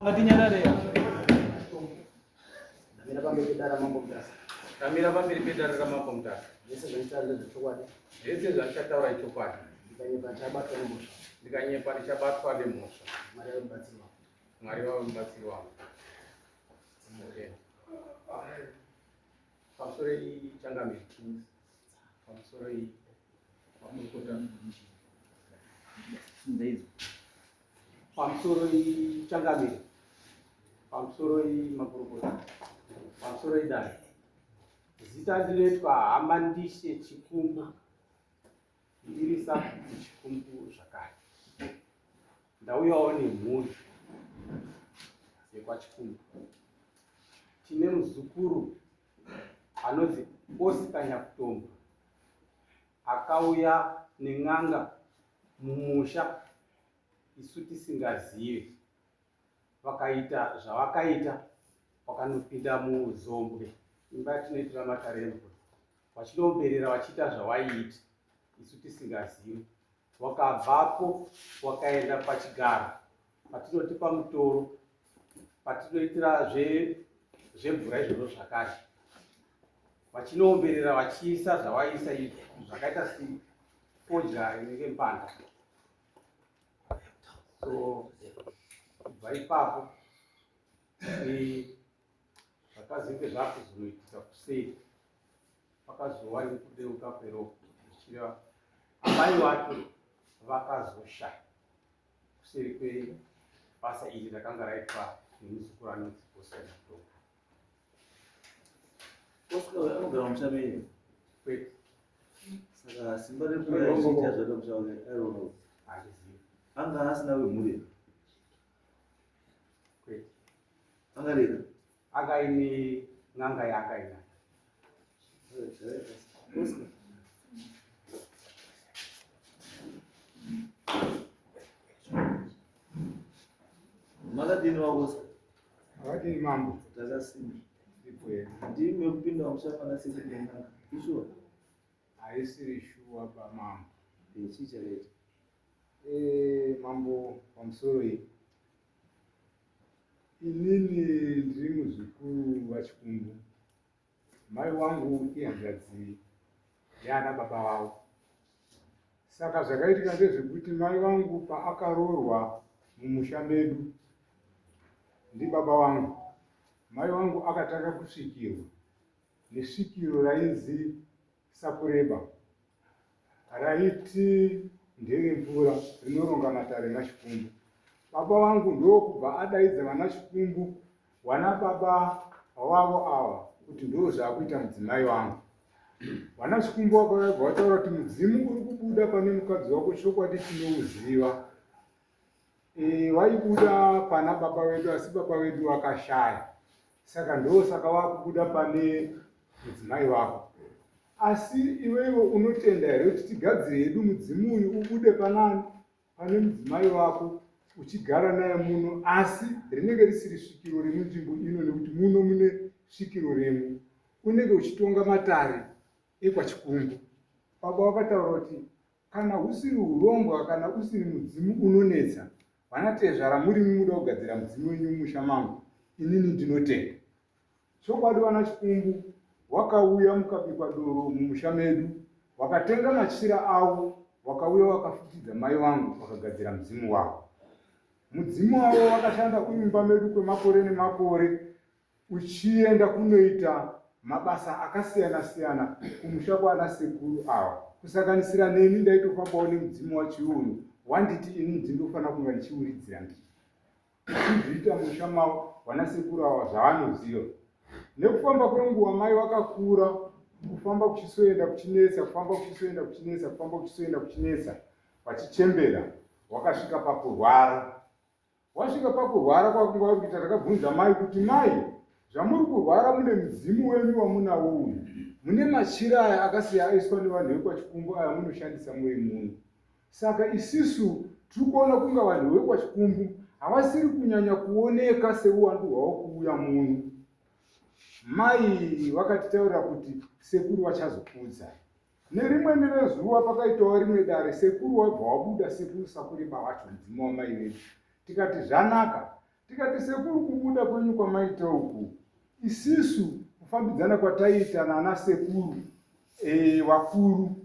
Ngatinyarare. Ndamira pamberi pedare raMambo Mutasa. Ndamira pamberi pedare raMambo Mutasa. Zvese zvandichataura ndezvechokwadi. Zvese zvandichataura ichokwadi. Ndikanyepa ndichabatwa nemhosva. Ndikanyepa ndichabatwa nemhosva. Mwari vave mubatsiri wangu. Mwari vave mubatsiri wangu. Okay. Pamusoro iyi changamire. Pamusoro iyi pamurikota. Pamusoro iyi changamire. Pamusoro iyi makurukota. Pamusoro iyi dare. Zita ndinoitwa Hama Ndishe Chikumbu. Ndiri sabhuku Chikumbu zvakare. Ndauyawo nemhuri yekwaChikumbu. Tine muzukuru anonzi Oscar Nyakutombo akauya nen'anga mumusha isu tisingazive. Vakaita zvavakaita vakanopinda muzombwe imba yatinoitira matare emvura vachinoomberera vachiita zvavaiita isu tisingazivi. Wakabvapo wakaenda pachigaro patinoti pamutoro patinoitira zvemvura izvozvo zvakare vachinoomberera vachiisa zvavaiisa izvo zvakaita sefodya inenge mbanda so kubva ipapo zvakazenge zvakuzonoitika kuseri pakazova nekudeuka kweropa zvichireva amai vake vakazoshaya kuseri kwebasa iri rakanga raitwa nemuzukuru anonzi Oscar Nyakutonga. Oscar anogara mumusha menyu? Kwete. Saka simba rekuuya achiita zvada musha wake airono. Handizivi. Anga asina wemhuri. Kwete. Anga rega. Anga aine n'anga yaanga ainayo. Makadini wakosa? Makadini mambo? Takasimba. Ndimi mekupinda musha pana sekuru nen'anga. Ishuwa? Haisiri shuwa bamambo. Chii chakaita? Eh, mambo pamusoro iyi. Inini ndiri muzukuru waChikumbu. Mai wangu ihanzvadzi yaana baba vavo. Saka zvakaitika ndezvekuti mai vangu paakaroorwa mumusha medu ndibaba vangu, mai vangu akatanga kusvikirwa nesvikiro rainzi Sakureba raiti nderemvura rinoronga matare naChikumbu. Baba vangu ndokubva adaidza vana Chikumbu wana baba wavo ava kuti ndozvaakuita mudzimai wangu. Vana Chikumbu vakauya bva vataura kuti mudzimu uri kubuda pane mukadzi wako chokwadi tinouziva. E, waibuda pana baba vedu asi baba vedu vakashaya saka ndosaka wakubuda pane mudzimai wako asi iwewe unotenda here kuti tigadzire hedu mudzimu uyu ubude panani pane mudzimai wako uchigara naye muno asi rinenge risiri svikiro remunzvimbo ino nekuti muno mune svikiro remu unenge uchitonga matare ekwachikumbu baba vakataura kuti Kana husiri hurombwa kana usiri mudzimu unonetsa, vanatezvara murimi muda kugadzira mudzimu wenyu mumusha mangu, inini ndinotenda. Chokwadi vana Chikumbu wakauya mukabikwa doro mumusha medu, wakatenga machira avo, wakauya wakafukidza mai vangu wakagadzira mudzimu wavo. Mudzimu wavo wakashanda uri mumba medu kwemakore nemakore uchienda kunoita mabasa akasiyana siyana kumusha kwaana sekuru ava kusanganisira neni ndaitofambawo nemudzimu wachiuno wanditi ini ndindofanira kunga ndichiuridzira mbiri uchizviita musha mavo vana sekuru ava zvavanoziva nekufamba kwenguva mai vakakura kufamba kuchisoenda kuchinetsa kufamba kuchisoenda kuchinetsa kufamba kuchisoenda kuchinetsa vachichembera wakasvika pakurwara Wasvika pakurwara kwakunga uri kuita takabvunza mai kuti mai zvamuri kurwara mune mudzimu wenyu wamunawo uyu mune machira aya akasiya aiswa nevanhu vekwachikumbu aya munoshandisa muri muno saka isisu tiri kuona kunga vanhu vekwachikumbu havasiri kunyanya kuoneka seuwandu hwavo kuuya muno mai vakatitaurira kuti sekuru vachazokuudzai Nerimweni rezuva pakaitawo rimwe dare sekuru wabva wabuda sekuru Sakureba wacho mudzimu wamai vedu. Tikati zvanaka. Tikati sekuru kubuda kwenyu kwamaita uku, isisu kufambidzana kwataiita nana sekuru e, vakuru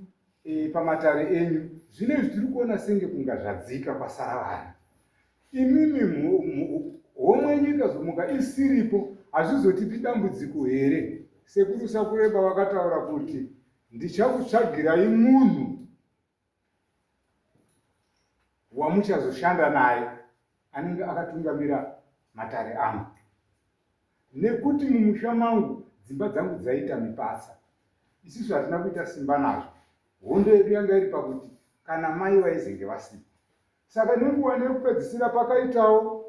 e, pamatare enyu, zvinezvi tiri kuona senge kunga zvadzika kwasara vana. Imimi homwe yenyu ikazomuka isiripo hazvizotipi dambudziko here? Sekuru Sakureba vakataura kuti ndichakutsvagirai munhu wamuchazoshanda naye anenge akatungamira matare angu nekuti mumusha mangu dzimba dzangu dzaita mipatsa isisu hatina kuita simba nazvo hondo yedu yanga iri pakuti kana mai vaizenge vasipo saka nenguva nekupedzisira pakaitawo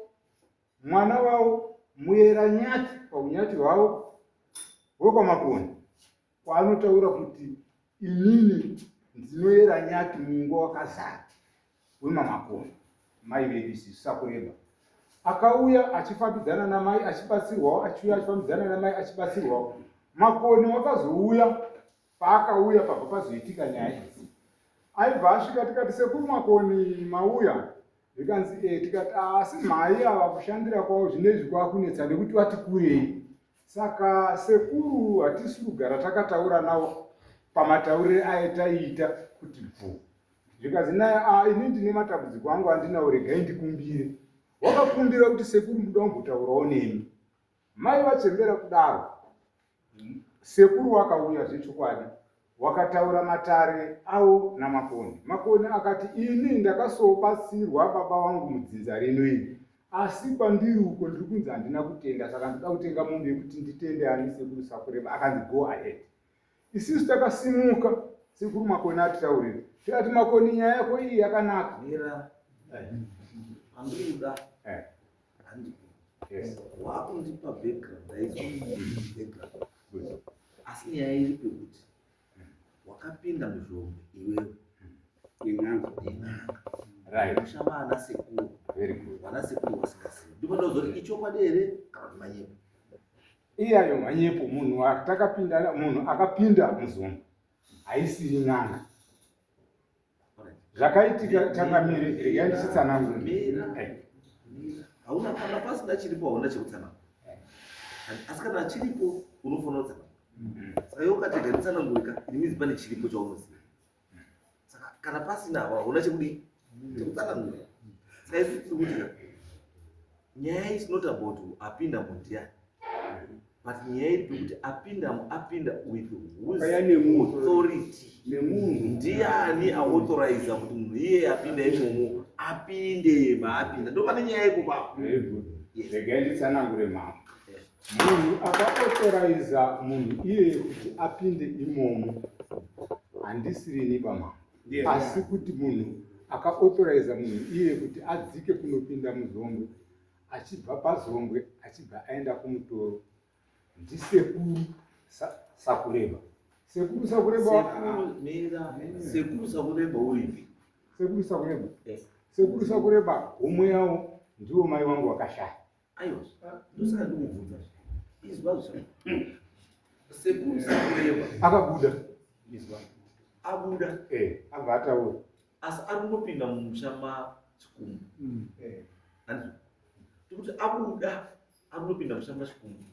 mwana wavo muyera nyati paunyati hwavo hwekwamakoni kwaanotaura kuti inini ndinoyera nyati mungo wakazara wemamakoni mai vedu isisu sakureba akauya achifambidzana namai achibatsirwawo achiuya achifambidzana namai achibatsirwawo makoni wakazouya paakauya pabva pazoitika nyaya idzi aibva asvika tikati sekuru makoni mauya zvikanzi e tikati asi mhai ava kushandira kwavo zvinezvi kwakunetsa nekuti vati kurei Saka sekuru hatisi kugara takataura navo pamataurire aye taiita kuti bvu. Zvikanzi naye ah, ini ndine matambudziko angu andinawo regai ndikumbire. Wakakumbira kuti sekuru ndoda kumbotaurawo nemi. Mai vachembera kudaro sekuru wakauya zvechokwadi Wakataura matare awo naMakoni. Makoni akati, Ini ndakasobatsirwa baba vangu mudzinza rino iri, asi kwandiri uko ndiri kunzi handina kutenda, saka ndoda kutenga mombe yekuti nditende ani sekuru Sakureva. Akanzi go ahead. Isisu takasimuka sekuru Makoni atitaurira, tikati Makoni nyaya yako iyi yakanaka. Mira, pandiri kuda Eh, handiko yes. wakundipa background aizwa background Good. Asi nyaya iri pekuti wakapinda muzvombe iwewe Nen'anga. nen'anga Right. musha maana sekuru Very good. vana sekuru vasingazivi ndipo ndozoti ichokwadi here kana kuti manyepo Iyayo manyepo munhu atakapinda munhu akapinda muzombe haisiri n'anga. Zvakaitika changamire regai ndichitsanangura. Mira. Hauna kana pasina chiripo hauna chekutsanangura. Asi kana chiripo unofanira kutsanangura. Saka iwe ukati rega nditsanangure ka, it means pane chiripo chaunoziva. Saka kana pasina hauna chekudii? Chekutsanangura. Saka isu tiri kuti ka, nyaya is not about apinda mundiani. But nyaya iri pekuti apinda apinda with whose Wakauya nemunhu. authority. Nemunhu. Ndiani aauthoriza kuti munhu iye apinda imomo apinde maapinda. Ndopane nyaya iko papo. Very good. Yes. Regai nditsanangure mama. Munhu akaauthoriza munhu iyeye kuti apinde imomo handisirini pamama. Ndiye. Asi kuti munhu akaauthoriza munhu iyeye kuti adzike kunopinda muzombwe achibva paZombwe achibva aenda kumutoro ndisekuru Sakureba. Sekuru Sakureba Sekuru mira sekuru Sakureba uripi? Sekuru Sakureba. Yes. Sekuru Sakureba homwe yawo ndiwo mai wangu wakashaya. Aiwa. Ndosaka ndikubvunza. Izwa zvo. Sekuru Sakureba akabuda. Izwa. Abuda. Eh, abva ataura. Asi ari kunopinda mumusha maChikumbu. Handizvo? Tikuti abuda ari kunopinda musha maChikumbu.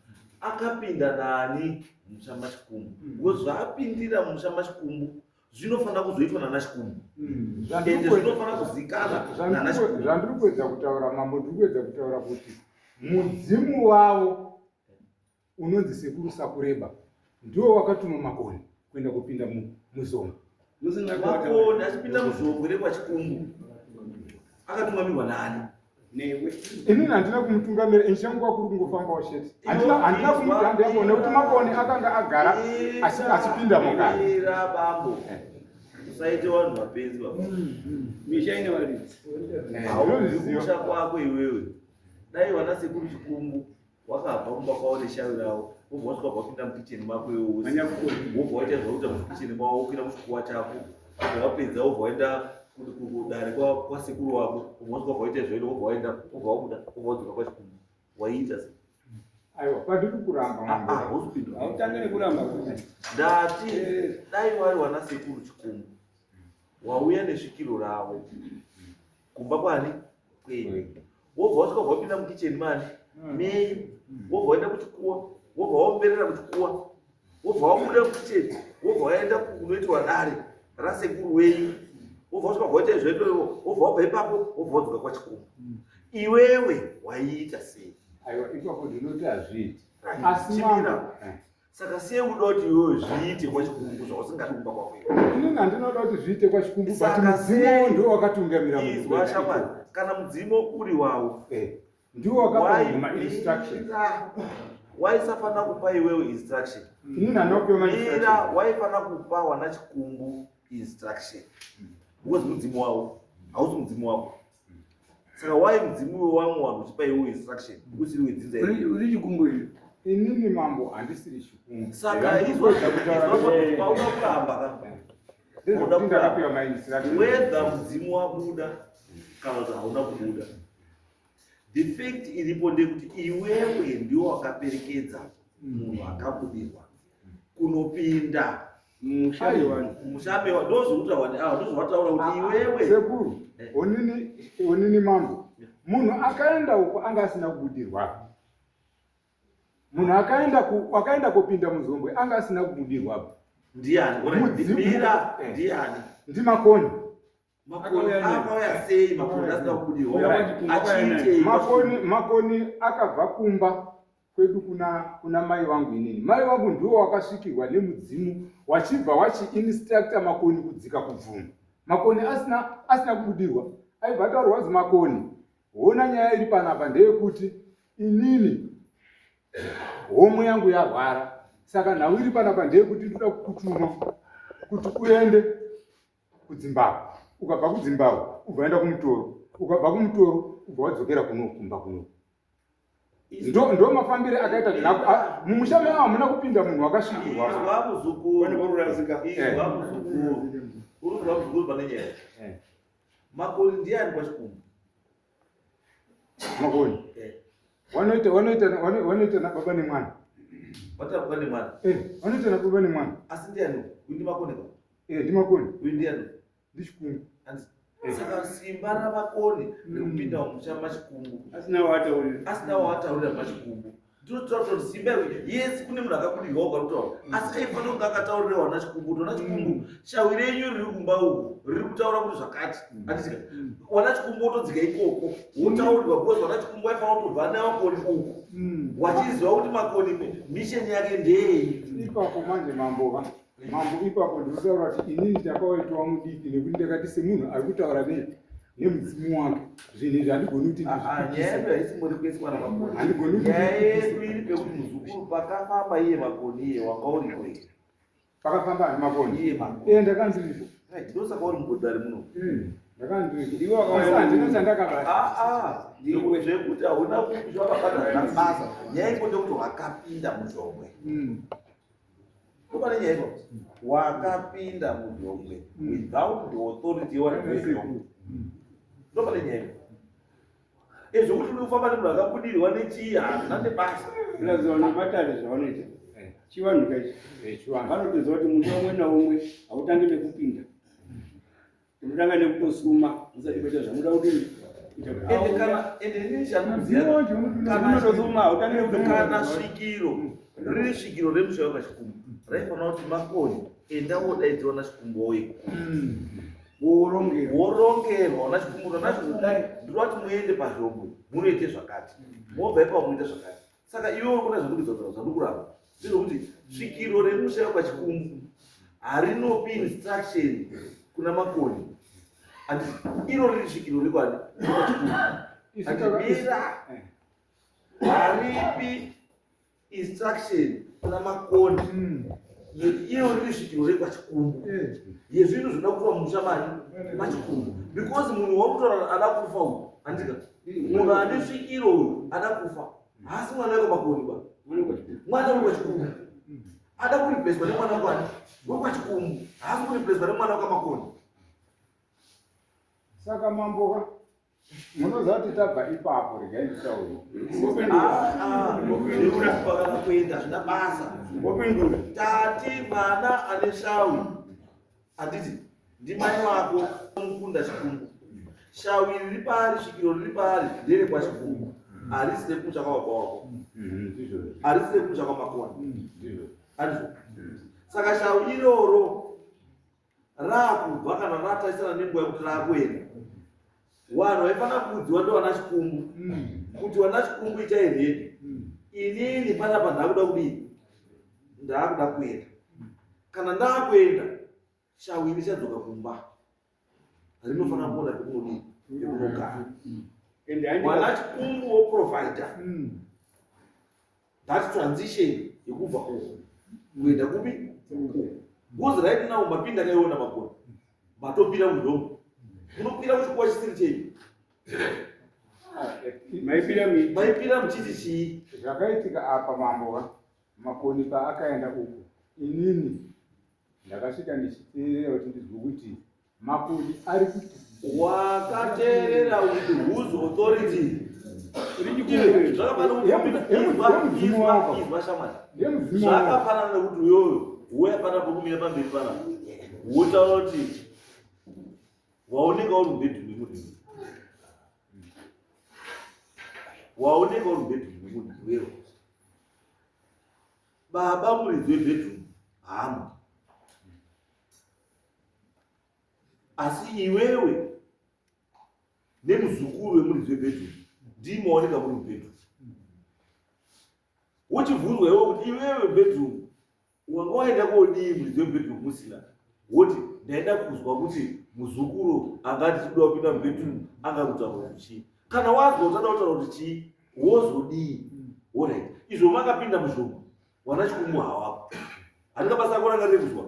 Akapinda nani musha maChikumbu? Because zvaapindira musha maChikumbu zvinofanira kuzoitwa nana Chikumbu. Ende zvinofanira kuzikana nana Chikumbu. Zvandiri kuedza kutaura mambo, ndiri kuedza kutaura kuti mudzimu wavo unonzi sekuru Sakureba ndiwo wakatuma Makoni kuenda kupinda muZombwe. Makoni achipinda muZombwe rekwaChikumbu akatungamirwa nani? Newe. Inini handina kumutungamira, ini changu kwakuri kungofambawo chete. Handina kumuti handiyako nekuti Makoni akanga agara achipinda mukati. Mira bambo. Usaite vanhu vapenzi baba. Misha ine varidzi. Haubvi kumusha kwako iwewe. Dai vana sekuru Chikumbu wakabva kumba kwavo neshavi ravo wobva wasvika wapinda mukicheni mako iwe wobva waita zvauita mukicheni mavo wokwira muchikuwa chako wobva wapedza wobva waenda kudare kwasekuru wako wobva wasvika wabva waita zvaita wobva waenda wobva wabuda wobva wadzoka kwachikumbu waiita se aiwa pandiri kuramba ah, ah, hausi hautange nekuramba ndati dai wari wana sekuru chikumbu wauya nesvikiro ravo kumba kwani kwenyu. Wobva wasvika wapinda mukicheni mani menyu, wobva waenda kuchikuwa, wobva waomberera kuchikuwa, wobva wabuda mukicheni, wobva waenda kunoitwa dare rasekuru wenyu, wobva wasvika waita izvoitoivo, wobva wabva ipapo, wobva wadzoka kwaChikumbu. Iwewe waiita sei? Aiwa, ipapo ndinoti hazviiti. Right. Asi Chimira. mambo, Saka sei uda kuti iwewe zviite kwaChikumbu zvausingadi kumba kwako iwe? Inini handinoda kuti zviite kwaChikumbu, but Saka mudzimu sei- ndiwo wakatungamira munhu Izwa kuenda shamwari, ikoko. kana mudzimu uri wawo, Ndiwo wakapa munhu mainstruction. waisafanira kupa iwewe instruction. Inini handina kupiwa Ira mainstruction. waifanira kupa wana Chikumbu instruction because mudzimu wavo, hausi mudzimu wako. Saka wai mudzimu iwe wamwe wanhu uchipa iwewe instruction usiri wedzinza iri? Uri Chikumbu izvo. Inini mambo handisiri Chikumbu. Saka izwa Ndikuedza kutaura izwa pauda kuramba ka, ndezvekuti ndakapiwa mainstruction. whether mudzimu wabuda kana kuti hauna kubuda, the fact iripo ndekuti iwewe ndiwo wakaperekedza munhu akabudirwa kunopinda Musha wevanhu. mushambe. Ndozvekutaura ava, ndozvavataura kuti iwewe Sekuru, onini mambo, munhu akaenda uko anga asina kubudirwa. Munhu akaenda kupinda muZombwe anga asina kubudirwa. Ndiani? Alright, mira. Ndiani? NdiMakoni. Makoni Akauya naye. akauya sei Makoni asina kubudirwa? Uya kwaChikumbu akauya naye. Achiitei? Makoni akabva kumba kwedu kuna mai vangu. Inini mai vangu ndiwo wakasvikirwa nemudzimu, wachibva wachiinstructa Makoni kudzika kubvuma. Makoni asina kubudirwa aibva ataurwa kuti, "Makoni, hona, nyaya iri panapa ndeyekuti inini homwe yangu yarwara, saka nhau iri panapa ndeyekuti ndoda kukutuma kuti uende kuDzimbabwe. Ukabva kuDzimbabwe ubva waenda kumutoro, ukabva kumutoro ubva wadzokera kuno kumba kuno." Ndo mafambire akaita. Mumusha meavo hamuna kupinda munhu wakasvikirwa. Izwa muzukuru. Pane parurasika. Izwa muzukuru, urikuzwa muzukuru? Pane nyaya. Makoni ndiani kwaChikumbu? Makoni wanoita nababa nemwana. Vatabuka nemwana. Wanoita nababa nemwana. Asi ndiani uyu? NdiMakoni ka? NdiMakoni. Uyu ndiani? NdiChikumbu. Saka simba raMakoni rekupinda mumusha maChikumbu Asina wataurira. asina waataurira maChikumbu, ndinotaura kuti simba iri, yes, kune munhu akabudirwa ukarutaura, asi aifanira kunge akataurira wana Chikumbu kuti, "Wana Chikumbu, shawi renyu riri kumba uku riri kutaura kuti zvakati." Anditika wana Chikumbu wotodzika ikoko wotaurirwa, because wana Chikumbu aifanira kutobva naMakoni uku wachiziva kuti Makoni mission yake ndeyei. Ipapo manje mambo va, mambo, ipapo ndinotaura kuti inini takawaitawa mudiki, nekuti ndakati semunhu ari kutaura nemudzimu wake, zvinhu izvi handigoni kuti Nyaya ndizvipikise. yedu haisi muri kuiswa naMakoni. Handigoni kuti Nyaya ndizvipikise. yedu iri pekuti muzukuru, pakafamba iye Makoni, iye wanga uriko here? Pakafamba ani Makoni? Iye Makoni. Ndakandiripo. Right, ndosaka uri mubhodhari muno. Ndakandiripo. Iwe wakauya Asi handina chandakabata. Zvekuti hauna zvakabata basa, nyaya iko ndekuti wakapinda muZhomwe. Ndopane nyaya iko, wakapinda muZhomwe without the authority yewanazvomwe. Ndopane nyaya iko ezvokuti uri kufamba nemunhu akabudirwa nechii, hazvina nebasa. Plus vanhu vematare zvavanoita, chivanhu kaichi. Chivanhu. Vanotoziva kuti musha umwe naumwe hautangi nekupinda, unotanga nekutosuma musati kuita zvamuda kudini. Kuita kuti Ende auya, kana ende inini Mudzimu chandinoziva, wacho unopinda. unotosuma, hautangi nekupinda. kana svikiro riri svikiro remusha wekaChikumbu, raifanira kuti, "Makoni, enda wodaidzwa naChikumbu wauye." Worongerwa. Worongerwa naChikumbu, naChikumbu, "Ndinoda kuti muende paZhomwe munoite zvakati, mobva ipapo munoita zvakati." Saka iwe uri kuona zvandikudzadzara, zvandikuramba ndezvekuti svikiro remusha wekwaChikumbu harinopi instruction kuna Makoni. Andi iro riri svikiro rekwani? RekwaChikumbu. Isu Andimira. Haripi instruction kuna Makoni iro riri svikiro rekwaChikumbu yezvinhu zvinoda kuitwa mumusha mani maChikumbu, because munhu wakutora ada kufa uyu, andika munhu ane svikiro uyu ada kufa, haasi mwana wekwaMakoni ba, mwana wekwaChikumbu. Ada kureplacwa nemwana wekwani? WekwaChikumbu. Haasi kureplacwa nemwana wekwaMakoni. Saka mamboka, munoziva kuti tabva ipapo, regai nditaure. Zvekuti kuenda zvina basa. Wopindura. Tati mwana ane shawi, handiti ndimai wako mukunda Chikumbu? Shawi riri paari, svikiro riri paari nderekwaChikumbu, harisi rekumusha kwababa wako, harisi rekumusha kwaMakoni, handizvo? Saka shawi iroro raakubva kana ratarisana nenguva yekuti raakuenda, vanhu vaifanira kuudziwa ndovana Chikumbu kuti vana Chikumbu itai ready, inini panapa ndakuda kudii, ndaakuda kuenda. Kana ndaakuenda, shawi richadzoka kumba, rinofanira kuona pekunodii, pekunogara. Mwana Chikumbu woprovida that transition yekubva uku kuenda kupi uku, because right now mapinda akaiona Makoni, matopira mudhongo, munokwira kuchikuva chisiri chenyu. Maipira miti. Maipira muchiti chii? Zvakaitika apa, mambo va Makoni paakaenda uku, inini ndakasvika ndichiteerera kuti ndizwe kuti Makoni ari kuti. Wakateerera with whose authority? Zvakafanana, shamwari, zvakafanana nekuti uyoyo uya pana pokumira pamberi pana wotaura kuti waoneka uri mubedroom memunhu, waoneka uri mubedroom memunhu iwewe, baba muridzi webedroom hamu, asi iwewe nemuzukuru wemuridzi webedroom ndimaoneka muri mubedroom. Wochibvunzwa iwe kuti iwewe bedroom wanga waenda kodii muridzi webedroom musina, woti ndaenda kuzwa kuti muzukuru angati tikuda kupinda mubedroom anga kutaura kuti chii. Kana wazwa kuti ada kutaura kuti chii, wozodii? Alright, izvo makapinda muzvombo, wana Chikumbu hawako, handika basa rako ranga riri kuzwa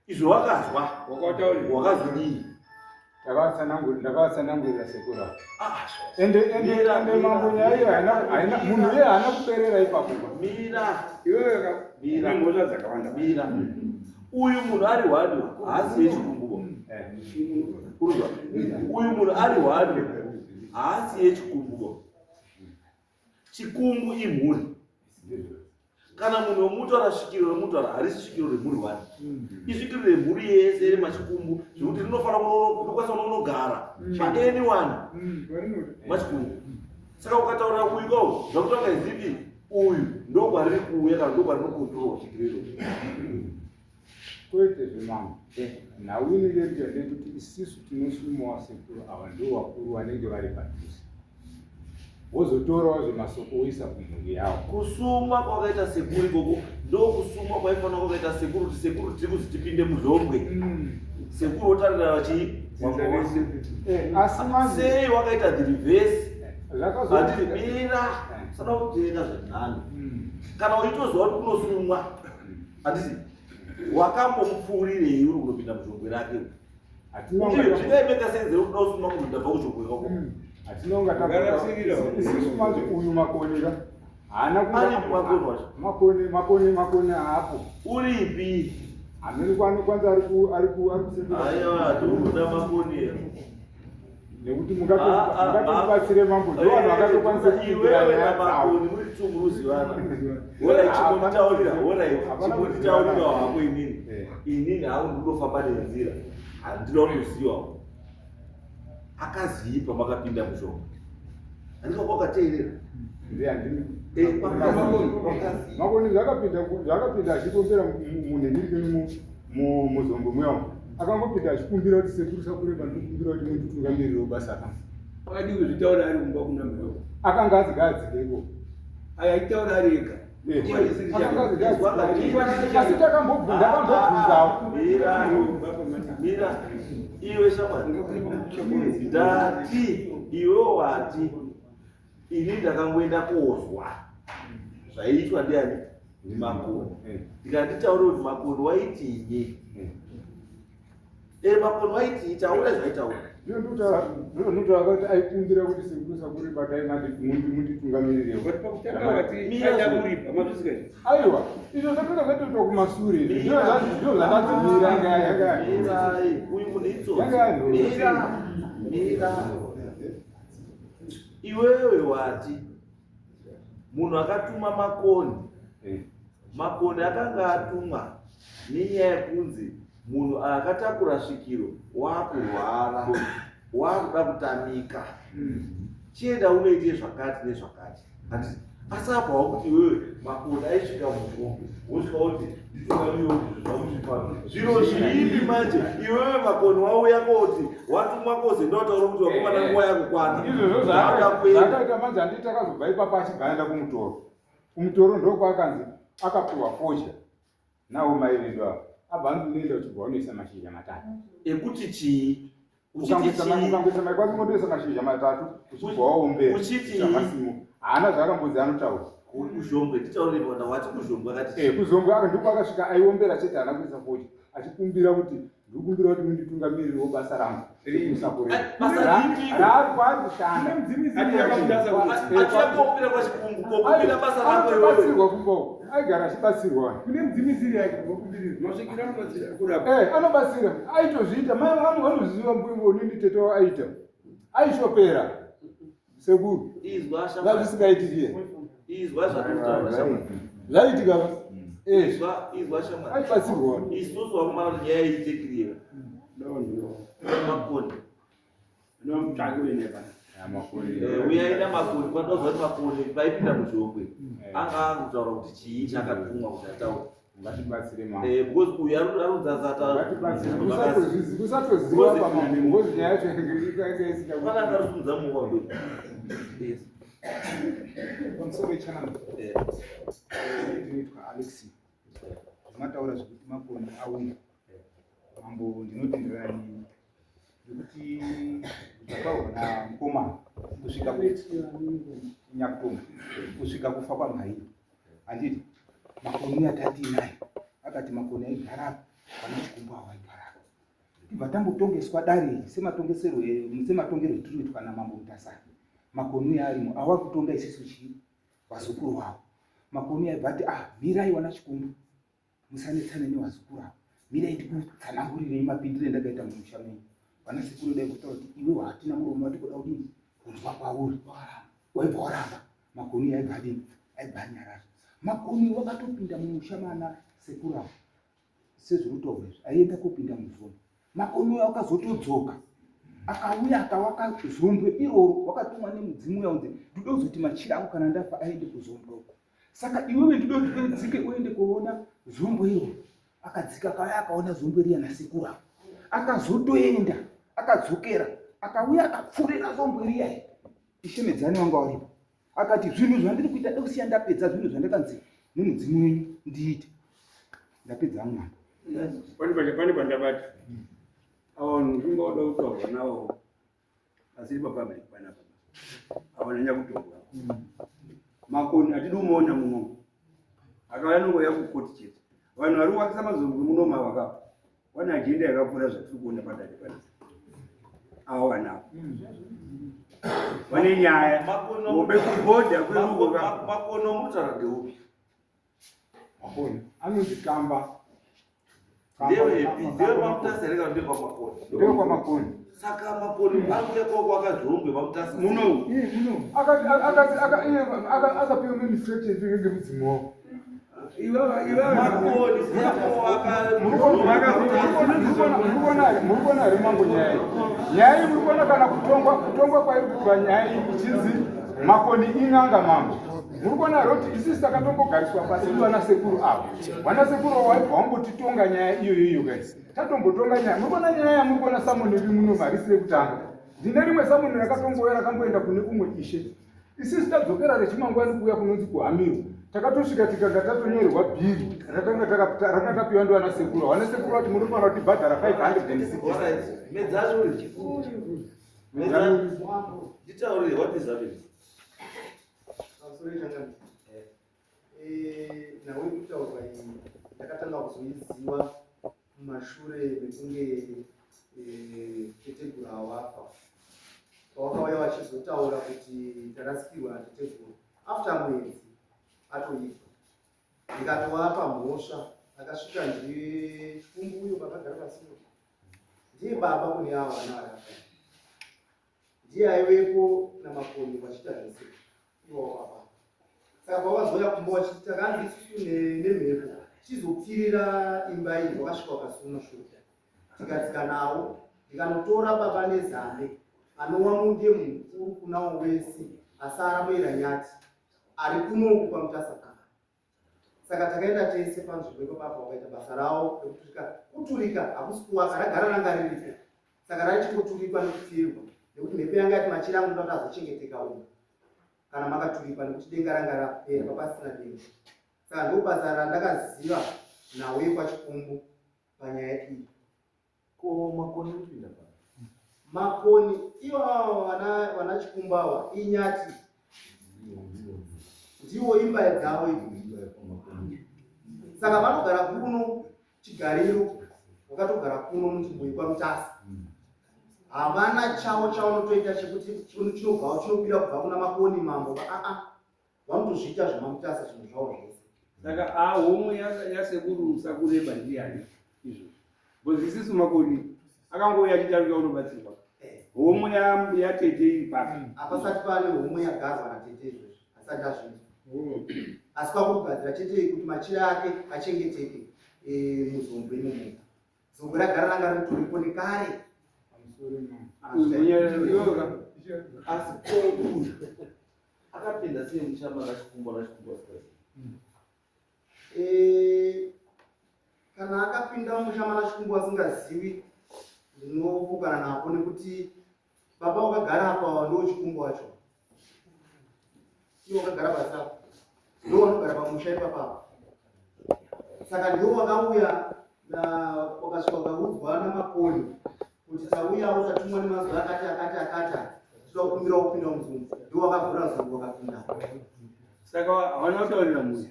izvo wakazwa, wakazodii? Ndakavatsanangurira sekuru. Ende ende ende mambo, nyaya iyo haina munhu iye haana kuperera ipapo. Mira. Iwewe Mira. mhosva dzakawanda. Mira, uyu munhu ari hwani, haasi yechikumbuko. Uruzwa, uyu munhu ari hwani, haasi yechikumbuko. Chikumbu imhuri. Kana munhu womutaura, svikiro romutaura harisi svikiro remhuri wani, isvikiro remhuri yese remachikumbu, zvekuti rinofanira rinokwanisa kunonogara paanyone machikumbu. Saka ukataura uyu kwao, zvakutanga izivi uyu ndokwariri kuuya kana ndokwarinokontrolwa svikiro iroro. Kwete zvemambo, nhau inenge iri ndeyekuti isisu tinosumawa sekuru ava ndo vakuru vanenge vari padhuze, wozotorawo zvemasoko woisa kumhuri yavo. Kusumwa kwakaita sekuru ikoko ndokusumwa kwaifanira kwakaita sekuru kuti sekuru tiri kuzi tipinde mudhlombwe, sekuru wotarira vachii. Asi manje Sei wakaita the reverse? Handiti zvakazoitika mira, usada kutenga zvenhando. Kana uchitoziva kuti kunosumwa, handiti wakambomupfuurirei uri kunopinda muzhombwe rake? Hatinonga Zvingaimeka senze kuti uda kusuma munhu ndabva kuzhombwe kwako. Hatinonga Ngarasirira. Isisu manje uyu Makoni ka haana Aripi Makoni wacho? Makoni, Makoni, Makoni haapo. Uripi? Hamene kwano kwanza ari ku ari ku ari kusendera. Aiwa, tikuda Makoni. Nekuti mungatomubatsire mambo, ndo vanhu vakatokwanisa kupindura Iwewe nyaya dzavo. naMakoni muri two, muruzivana. Alright, chimbonditaurira. Alright, Hapana. chimbonditaurira hako inini. Inini hangu ndinofamba nenzira, handina kutozivawo akazii pamakapinda mushonga, handika kwakateerera. Ndiye handini. Kwakazii? Makoni zvakapinda achikumbira munhendirikeni muzombo mwewo, akangopinda achikumbira kuti sekuru sakureba, ndikumbira kuti munditungamirirewo basa rangu. Akadii kuzvitaura ari kumba kuna mhewo? Akanga adzigadzike iko. Aya aitaura ari ega. Akanga adzigadzike, asi ndakambobvunzawo. Mira, mira iwe shamwari, ndati iwe wati ini ndakangoenda kozwa zvaiitwa ndiani, ndiMakoni. Ndikanditaure kuti Makoni waitinyi? Makoni waitii? Taura zvaitaura. Ndinotaura kuti aikumbira kuti sekuru sakureba dai munditungamirirewo. But pakutanga wati aida kuripa, mazvisika izvi. Aiwa, izvo zvatoita zvatoitwa kumasure, izvi ndizvo zvakadzimira yanga Mirai, uyu munhu itsotsi. Yanga yanhoro. Mira, mira iwewe, wati munhu akatuma Makoni. Makoni akanga atumwa nenyaya yekunzi munhu akatakura svikiro waakurwara. Wakuda kutamika. Chienda unoite zvakati nezvakati. Handiti asi apa wakuti iwewe makoni aisvika muzvombe wosvika woti nditungamiriwo zvamuchipano zviro zvipi manje iwewe makoni wauya koti watumwa kozi ndotaura kuti wakomana nguva yakukwana. Izvozvo zvakaita manje handiti akazobva ipapo achibva aenda kumutoro. Kumutoro ndokwaakanzi akapiwa fodya nawo mai vedu ava abva anzi unoenda uchibva unoisa mashizha matatu. Ekuti chii? Ukangoisa maikwazi ungotoisa mashizha matatu uchibva waombera. Uchiti Masimo. Haana zvaakambonzi anotaura. Kuzhombwe titaurire pona wati kuzhombwe akati Eh, kuzhombwe aka ndiko akasvika aiombera chete haana kuisa fodya achikumbira kuti ndikumbira kuti munditungamirirewo basa rangu rekusakurira. Basa ripi? Raari kwaari kushanda. Achiyakombira kwachikungu kokumbira basa rako iwewe. Anotobatsirwa kumba uko. Aigara achibatsirwa. Kune mudzimisiri yake kumbirira. Masvikiro anobatsira kurapa. Eh, anobatsira. Aitozviita. Mai vangu vanozviziva mbuya unini tete wavo aita. Aishopera. Sekuru. Izwa shamwari. Ngazvisingaitiki. Izwa zvatinotaura shamwari. Zvaitika ba. Eh. Izwa izwa shamwari. Aibatsirwa. Isusu vakomana kuti nyaya iyi itekirira. Makoni. Nomutsvaki wenepa. Eh, uyai namakoni kwandozwa kuti makoni paipinda muzhongwe anga akutaura kuti chii chakatumwa kuti ataure. Ngatibatsire mama. Eh, because uyu arunzazata Ngatibatsire. Kusatoziva kusatoziva pamambo ngozi nyaya yacho inge isina. Pana akarusunza muwa mberi. Yes. Pamusoro wechanano Eh. ndinoitwa Alex. Mataura zvekuti makoni auya. Mambo ndinotenderana nemi. Nekuti zvakaurwa namukomana kusvika kunyakutonga kusvika kufa kwamhaiyo. Handiti makoni atatiinaye akati makoni aigara apa pana chikumbo awo aigara apa. Tibva tambotongeswa dare iri sematongeserwo sematongerwo etinoitwa namambo Mutasa. Makoni uya arimo awa kutonga isisu chii vazukuru vavo. Makoni aibva ati ah mirai wana chikumbo musanetsane nevazukuru ava mirai ndikutsanangurirei mapindiro endakaita mumusha menyu. Vana sekuru dai kutaura kuti iwe hatina muromo watikuda kudini kunzwa kwauri waibva waramba. Makoni aibva adini aibva anyarara. Makoni wakatopinda mumusha mana sekuru ava sezvirikutaurwa izvi aienda kopinda muzombe. Makoni uya wakazotodzoka akauya akawaka zombwe iroro wakatumwa nemudzimu uya unzi ndoda kuzoti machira ako kana ndafa aende kuzombwe uko. Saka iwewe ndoda kuti udzike uende kuona zombwe iroro. Akadzika akauya akaona zombwe riya nasekuru avo. Akazotoenda akadzokera akauya akapfurira zombwe riya. Ishe Medzani wanga waripo. Akati zvinhu zvandiri kuita dai kusiya ndapedza zvinhu zvandakanzi nemudzimu wenyu ndiite. Ndapedza hangu mambo. Pane pandabata. Ava vanhu ndingoda kutaurwa navo asiri papublic panapa. Ava nanyakutongwa. Makoni hatidi kumuona muno. Akauya nongouya kukoti chete. Vanhu vari kuvakisa mazombwe muno mavakapa. Vane agenda yakapfuura zvatiri kuona padare panapa. Ava vanhu ava. Vane nyaya. Hombe kubhodha kweruwa. Makono mutaura ndeupi? Makoni anonzi kamba. Ndewepi? Ndewe maMutasa here kana ndewe kwaMakoni? Ndewe kwaMakoni. Saka Makoni akuya kwaka Zhombe maMutasa. Muno. Akapiwa instructions ngemudzimu wavo. Makoni waka Muri kuona here mambo nyaya iyi? Nyaya iyi muri kuona kana kutongwa kutongwa kwairi kuitwa nyaya iyi ichinzi Makoni in'anga mambo. Muri kuona here kuti isusu takatombogariswa pasi vana sekuru ava. Vana sekuru avo vaibva vambotitonga nyaya iyoyo iyo guys. Tatombotonga nyaya. Muri kuona nyaya yamuri kuona samoni iri muno harisi rekutanga. Ndine rimwe samoni rakatongouya rakamboenda kune umwe ishe. Isusu tadzokera rechimangwani kuuya kunonzi kuhamiro. Takatosvika tikanga tatonyorerwa bhiri rakanga rakanga tapiwa ndivana sekuru. Vana sekuru vati munofanira kutibhadhara 560. Alright. Medzani uri. Medzani. Nditaurire what is happening? Pamusoro wechangamire. Eh, nhau yekutaurwa iyi ndakatanga kuzoiziva mumashure mekunge eh, teteguru awafa pawakauya vachizotaura kuti tarasikirwa nateteguru after mwedzi atoibva ndikatovapa mhosva akasvika ndiye chikumbu uyo pakagara pasiwo ndiye baba kune avo vana vari apa ndiye aivepo namakoni vachiita zvese iwawo baba saka pavazouya kumba vachiti takanzi isusu nemhepo tizopfirira imba iyi wakasvika wakasuma shuta tikadzika nawo. Ndikanotora baba Nezambe anova mundiye mukuru kunawo wese asara muEranyati ari kuno uku kwaMutasa Kaka. Saka takaenda tese panzvimbo ipapo vakaita basa ravo rekuturika. Kuturika hakusi kuwaka, ragara ranga riripo. Saka raichingoturikwa nekupfirwa nekuti mhepo yanga yati machira angu ndoda kuti azochengeteka umu kana makaturikwa nekuti denga ranga rapera papasina denga. Saka ndobasa randakaziva nhau yekwaChikumbu panyaya iyi. Ko Makoni kupinda pa? Makoni ivo ava vana vana Chikumbu ava inyati. Ndiwo imba dzavo idzi. Saka vanogara kuno chigariro vakatogara kuno munzvimbo yekwaMutasa. Havana chavo chavanotoita chekuti chinobva chinobira kubva kuna Makoni mambo aa vanotozviita zvemaMutasa zvinhu zvavo zvese. Saka a homwe yasekuru Sakureba ndiyani izvozvo? Because isisu Makoni akangouya achiti arikuda kunobatsirwa. Homwe yatete iri papi? Hapasati pane homwe yagarwa natete izvozvo, asati azviita. Asi kwakugadzira chete kuti machira ake achengeteke muzombwe imomo. Zombwe ragara ranga ritoripo nekare. Asi ko akapinda sei muchama rachikumbo rachikumbo asingazivi? Kana akapinda mumusha manaChikumbu asingaziwi ndinopokana napo nekuti baba wakagara apa ndo Chikumbu wacho iwo wakagara pasi apa ndo wanogara pamusha ipapa apa saka ndiwo wakauya wakasvika wakaudzwa naMakoni kuti tauyawo tatumwa nemazwi akati akati akati tinoda kukumbira kupinda muzungu ndiwo wakavhura zungu wakapinda. Saka havana kutaurira mhuri.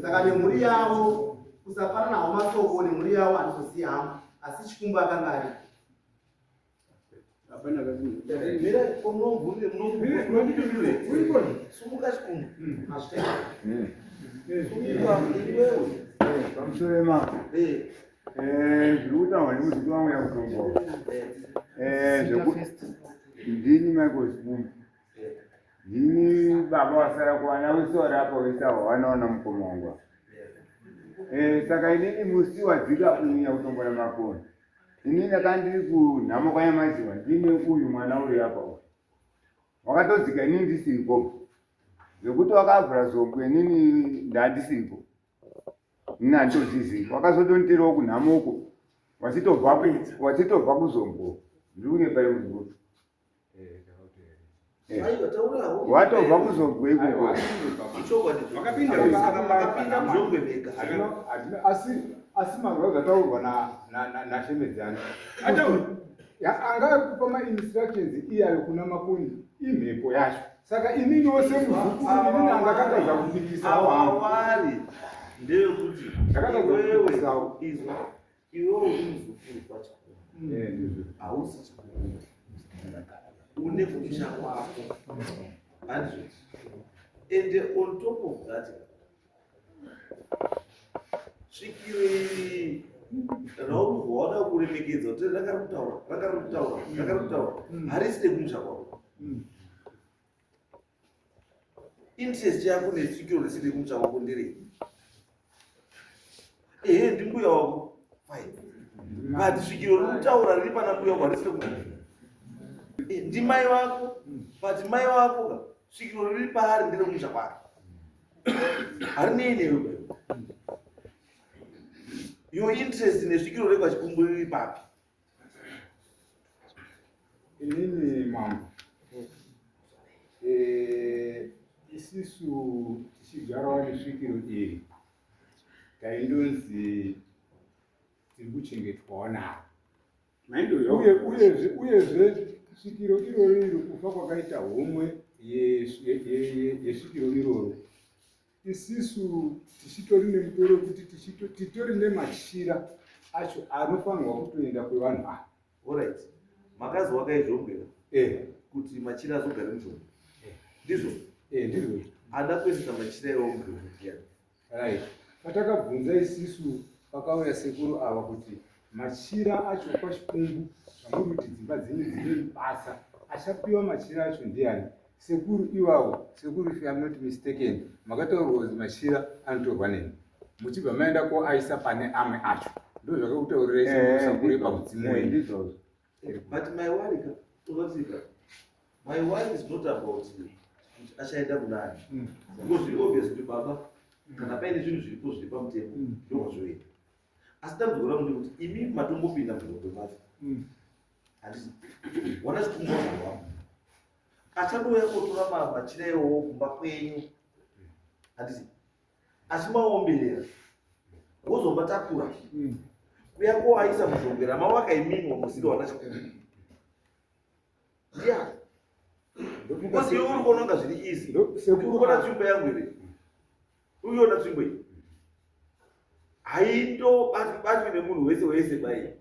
Saka nemhuri yavo kusafanana hawo masoko nemhuri yavo handizozivi hangu asi Chikumbu akanga aripo. Hapana kazi. Mira, munomubvunze, munomubvunze. Sumuka Chikumbu. Mazvitenda. Sumuka iwewe. Pamusoro ema zviri kutaurwa nemuzukuru wangu yakutombo ndini Michael Chikumbu, ndini baba wasara kuwana wese wari apa wese ava wanaona mukoma wangu. Saka inini musi wadzika uyu nyakutombora Makoni, inini ndakanga ndiri kunhamo kwaNyamaziwa ndine uyu mwana uri apa uyu wakatodzika, inini ndisiripo zvekuti wakavhura zombwe, inini ndandisiripo, ini handitozizivi. Wakazotonditerawo kunhamo uko wachitobva kuzombo. Ndiri kunyepa muzukuru? Aiwa, taurawo. Watobva kuzobwe ikoko. Ichokwadi. Wakapinda. Saka makapinda muzongwe mega. Asi manzwa zvataurwa naShemedzani. Ataura. Anga ari kupa mainstructions iyayo kuna Makoni imhepo yacho. Saka ininiwo semuzukuru inini andakatadza kupikisawo hangu. Awari ndeyekuti Ndakatadza iwewe kupikisawo. Izwa, iwewe uri muzukuru kwaChikumbu. Ndizvo. Hausi Chikumbu, une kumusha kwako, handizvo? And on top of that, svikiro iri rauri wada kuremekedza kuti ranga riri kutaura, ranga riri kutaura, ranga riri kutaura, harisi rekumusha kwako. Interest yako nesvikiro risiri rekumusha kwako nderei? Ehe, ndimbuya wako, fine, but svikiro riri kutaura riri pana mbuya wako harisi rekumusha. Ndimai vako, but mai vako ka svikiro riri paari nderekumusha kwake, harinei newe. Your interest nesvikiro rekwaChikumbu riri papi? Inini mambo, isisu tichigarawo nesvikiro iri taindonzi tiri kuchengetwawo naro. Maindoyo. Uyezve svikiro iroro iri kufa kwakaita homwe yesvikiro iroro, isisu tichitori nemutoro wekuti titori nemachira acho anofanirwa kutoenda kwevanhu ava. Alright, makazi wakaizvombera kuti machira azogare muzvombe, ndizvo? Ndizvo. Ada kuendesa machira iwawo muzvombe ndiyani? Right, patakabvunza isisu pakauya sekuru ava kuti machira acho kwaChikumbu, zvamuri kuti dzimba dzenyu dzine basa, achapiwa machira acho ndiani? Sekuru ivavo, sekuru, if I'm not mistaken, makataurwa kuti machira anotorwa neni muchibva maenda koaisa pane amwe acho. Ndo zvakakutaurirai sekuru Sakure pamudzimu wenyu. Ndizvozvo. But my worry ka, unotika. My worry is not about kuti achaenda kunani. Because zviri obvious kuti baba kana paine zvinhu zviripo zviri pamutemo ndokwazvoenda. Asi dambudziko rangu ndekuti imi matombopinda muzvombe macho. Handiti wana chikumbo wako. Achadouya kotora machira iwowo kumba kwenyu. Handiti achimaomberera wozomatakura kuya koaisa muzhongwe ramawaka imimi wamusiri wana chikumbo. Ndiani? Because iwe uri kuona kunga zviri easy. Uri kuona tsvimbo yangu here? Uri kuona tsvimbo iyi? Haindobatwi batwi nemunhu wese wese bai.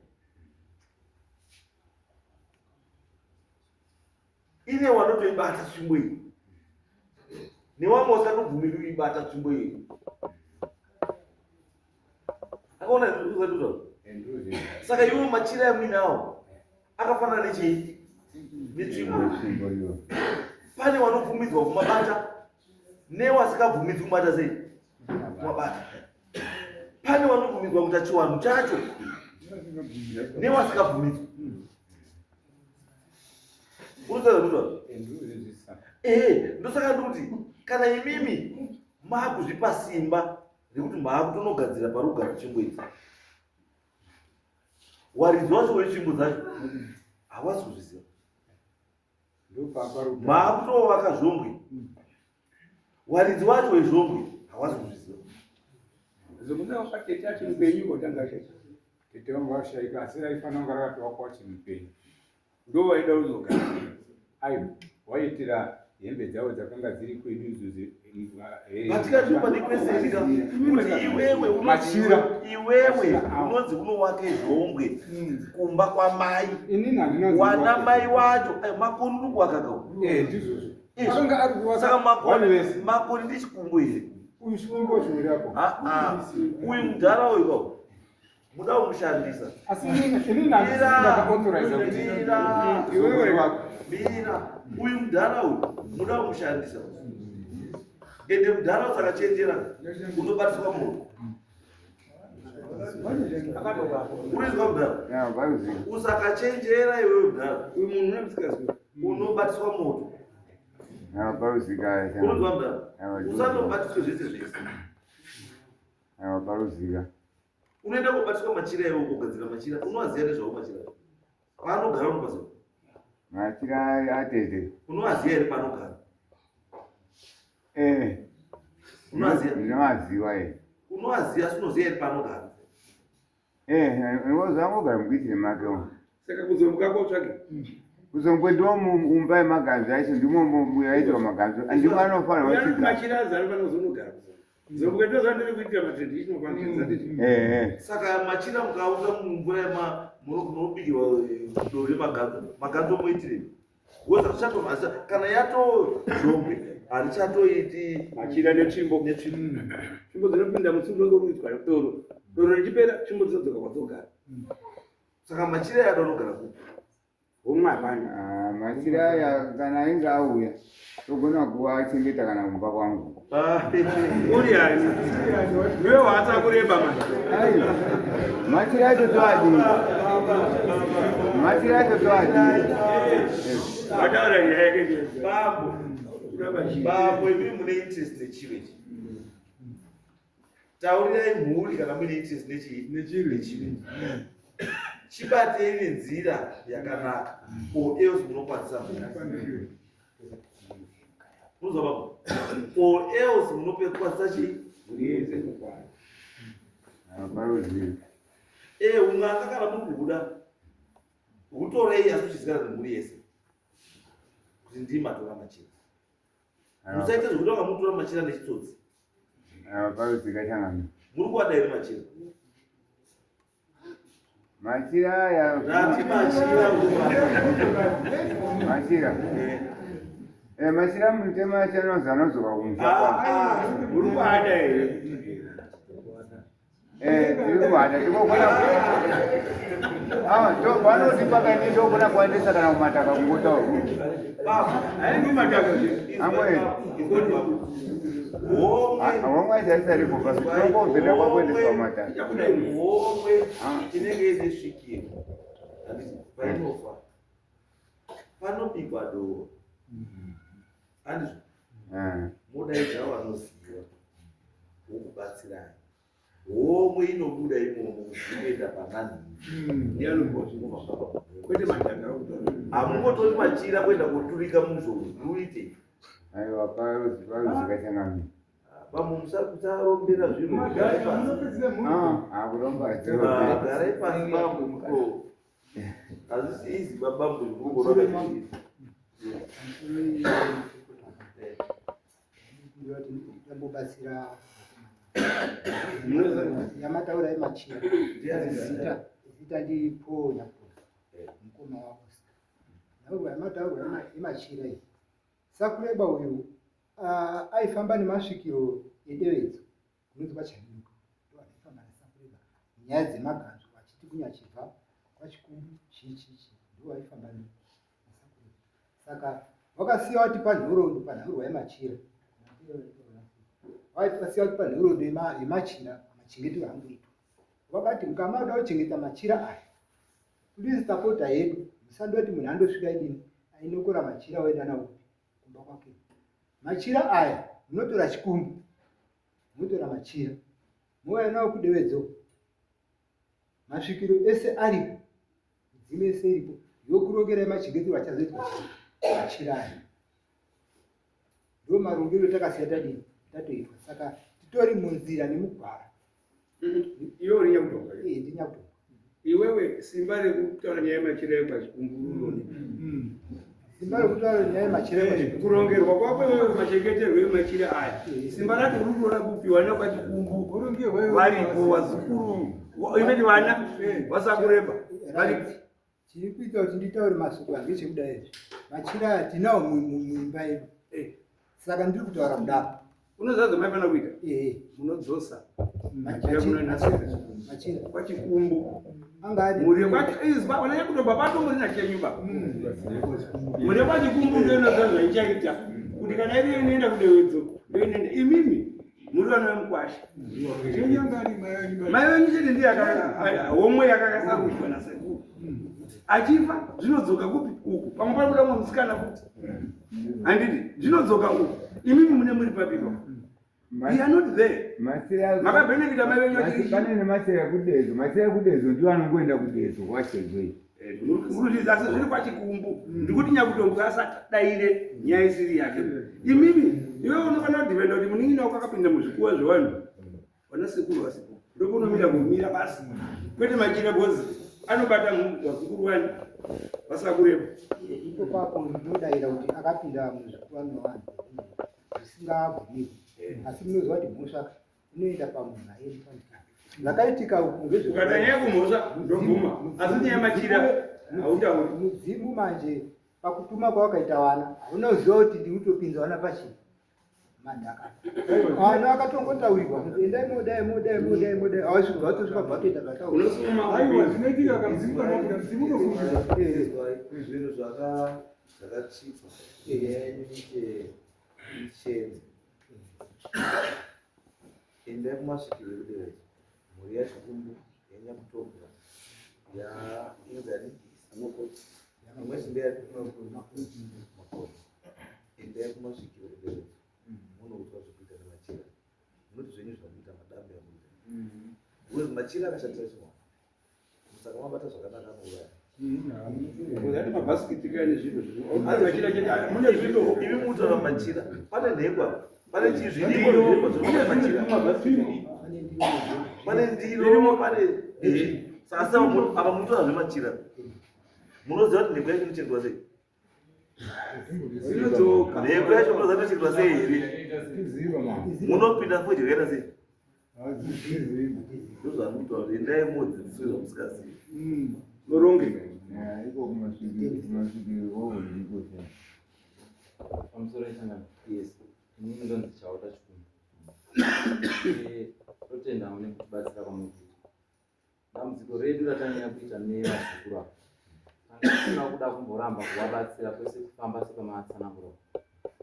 Ine wanotoibata tsvimbo iyi. Newamwe usatobvumiri uibata tsvimbo iyi. Akaona uzatutaura. Saka iwe machira amuinawo akafanana nechii? Netsvimbo. Pane wanobvumidzwa kumabata newasikabvumidzwi kumata sei? Kumabata. Pane wanobvumidzwa kuita chiwanhu chacho newasikabvumidzwi. Unotaura Eh, ndosaka ndikuti kana imimi makuzvipa simba rekuti maakutonogadzira parugara tsvimbo idzi waridzi wacho wetsvimbo dzacho hawasi kuzviziva maakutovaka zvombwe waridzi wacho wezvombwe hawasi kuzviziva Tete achiri mupenyu kotanga shaika. Tete vangu vashaika asi raifanira kunge rakatowakwa achiri mupenyu. Ndo vaida kuzogara. Aiwa, waiitira hembe dzavo dzakanga dziri kwedu idzodzo. Vatikati pane kwese ika kuti iwewe Machira. iwewe unonzi unowake zhombwe kumba kwamai. Inini handina Wana mai wacho makoni uri kuwaka ka? Eh, ndizvozvo. Akanga ari kuvaka Saka makoni wese. Makoni ndichikumbo here? Uyu chikumbo chiwirapo. Ah ah. Uyu mudhara uyu ka. Muda kumushandisa. Asi inini ndakaauthorize kuti iwewe wako. Mira, uyu mudhara uyu muda kumushandisa. Ende mudhara usakachenjera unobatiswa munhu. Urizwa mudhara? Usakachenjera iwewe mudhara. Uyu munhu unomusikazwa. Unobatiswa moto. Unozwa mudhara? Usanobatiswe zvese zvese. Unoenda kobatiswa machira iwe kugadzira machira unoaziva nezvawo machira paanogara unopaziva machira atete unoaziva here paanogara eh unoaziva ndinoaziva eh unoaziva asi unoziva here paanogara eh unozangogara mukichini make umu Saka kuzombuka kotsvage kuzombwe ndo mumba yemaganzo acho ndimo yaitirwa maganzo ndimo anofanirwa kutsika machira azara panozonogara kuzombuka ndozvandiri kuitira matraditional functions anditi eh saka machira mukauza mumvura yema munobikirwa doro remaganzo maganzo moitirei because hazvichatomhasa kana yatozhombwe harichatoiti machira netsvimbo netsvimbo tsvimbo dzinopinda mutsvimbo ngokuitwa doro doro richipera tsvimbo dzinodzoka kwadzogara saka machira yada unogara kupi homwe hapana Ah, machira aya kana ainge auya togona kuachengeta kana kumba kwangu uri ani ndiwe waatsa kureba manje aiwa machira acho toadii machira acho toadii wataura nyaya yake ndiyo. bambo bambo imi mune interest nechiro ichi taurirai mhuri kana muine interest nechii Nechiro. nechiro chibatei nenzira yakanaka or else munokwanisa mhuri unozwa bambo or else munokwanisa chii parozivi Eh, un'anga kana muri kuhuda hutorei asi uchizikana nemhuri yese kuti ndii matora machira musaite zvekuti vakamutora machira nechitsotsi parozika changami muri kuwada here machira machira aya ndati machira machira Eh, machira mutemo acho anozi anodzoka kumusha kwangu uri kuada here Eh, tiri kuhada tikogona Ah, to panoti pakati togona kuendesa kana kumataka kungotaura haindi mataka zve Amwe. homwe homwe aisaripo basi tongobvira kwakuendeswa kumataka homwe inenge ine svikiro. Handiti painofa panobikwa doro, handizvo? Modaidza vanoziva wokubatsirai. Homwe inobuda imomo inoenda panani? Kwete madhaka. Hamungotori machira kuenda koturika muzvo ruite. Aiwa, paruzikachangamira. Vamwe musarombera zvinhu. Garai pasi. Akuromba. Ah, garai pasi bambo muto. Hazvisi izi babambo zvikugona. Ndambobatsira yamataura yemachira. Zita ndi Paul Nyakutoka, mukoma waOscar. Nhaurwa yamataurwa yemachira iyi, Sakureba uyu aifamba nemasvikiro eDevedzo kunonzi kwaChaminuka. Ndo aifamba naSakureba nyaya dzemaganzo, vachiti kunyachibva kwaChikumbu, chii chii chii, ndo vaifamba naSakureba. Saka vakasiya vatipa nhoroondo panhaurwa yemachira, vasiya vatipa nhoroondo yemachira, machengetero angoitwa. Vakati mukama uda kuchengeta machira aya, please tapota yedu, musandoti munhu andosvika idini ainokora machira oenda nawo kupi? Kumba kwake. Machira aya munotora chikumbu, munotora machira mouya nawo kuDevedzo, masvikiro ese aripo, midzimu yese iripo, yokurongerai machengetero achazoitwa machira aya. Ndo marongero takasiya tadini tatoitwa. Saka titori munzira nemugwara. Iwe uri Nyakutonga? Eh, ndi Nyakutonga. Iwewe simba rekutaura nyaya yemachira ekwaChikumbu? Simba rekutaura nyaya yemachira ekwaChikumbu? Kurongerwa kwako iwewe, machengeterwo emachira aya, simba racho uri kuona kupiwa nekwaChikumbu varipo vazukuru, imweni vana vaSakureba varipo. Chiri kuita kuti nditaure masoko aya ngechekudai izvi: machira aya tinawo muimba yedu. Saka ndiri kutaura kudaro. Unoziva zvamaifanira kuita? Ehe. Munodzosa machira. Machira kwaChikumbu. Anga ari Mhuri yekwaizwa vana Nyakutomba patomurina chenyu ba mhuri yekwaChikumbu ndo inoziva zvaichaita, kuti kana iri inoenda kuDewedzo ndoinoenda. Imimi muri vana vemukwasha, mai venyu chete ndiye homwe yakakasarudzwa nasekuru achifa. Zvinodzoka kupi uku? Pamwe panobuda mumwe musikana futi, handiti? Zvinodzoka uku. Imimi mune muri papipa? We are not there. Makabhenefita mai venyu vachiri. Pane nemachira ekuDezo. Machira ekuDezo ndiwo anongoenda kuDezo kwachezvo. Murutizi, asi zviri kwaChikumbu. Ndikuti Nyakutombo asadaire nyaya isiri yake. Imimi, iwe unofanira kudhivenda kuti munin'ina wako akapinda muzvikuwa zvevanhu vana sekuru vasipo, ndokunomira kumira basi, kwete machira, because anobata vazukuru vani vaSakureba. Ipo papo ndinodayira kuti akapinda muzvikuva mevanhu zvisingabvumirwi, asi munoziva kuti mhosva inoenda pamunhu aendi pamutano. Zvakaitika uku. Ukata nyaya yekumhosva ndobvuma, asi nyaya yemachira hautauri. Mudzimu manje pakutuma kwawakaita vana, hauna kuziva kuti ndiri kutopinza vana pachii mandaka. Vana vakatongotaurirwa kuti endai modai modai modai modai, awasvika vatosvika bvatoita zvataura. Unosuma. Aiwa, zvinoitika kamudzimu kana kuda mudzimu unofungira. Zvinhu zvakachipa nyaya yenyu ite ichene. Endai kumasvikiro ekuDeredzo, mhuri yaChikumbu, yaNyakutobwa, yainzani imwe chimbe Makoni. Endai kumasvikiro ekuDeredzo, munoudzwa zvekuita nemachira. Munoti zvenyu zvamuita madambe amuita, because machira akashatira chivanhu, saka mabata zvakanaka anouraya. Uzati mabhasikiti kaine zvinhu machira chete mune zvinhu. Imi mutaura machira, pane nhekwa, pane chii zvirimo zvirimo zvinoita machira, pane ndiro, pane saka saka apa munotaura zvemachira, munoziva kuti nhekwa yacho inochengetwa sei? Zvinodzoka. Nhekwa yacho munoziva inochengetwa sei here? Tiziva ma. Munopinda futi yakaita sei? Hadzizivi. Ndozvamunotaura kuti endai modzidziswe zvamusikazivi. Muronge. Iko kumasvikiro ikoko ndiko. Pamusoro yechangano. Yes, inini ndonzi Chauta Chikumbu. Totendawo nekutibatsira kwamukuita. Dambudziko redu ratanyanya kuita nevazukuru ava, tanga tisina kuda kumboramba kuvabatsira kwese kufamba sepamatsananguro,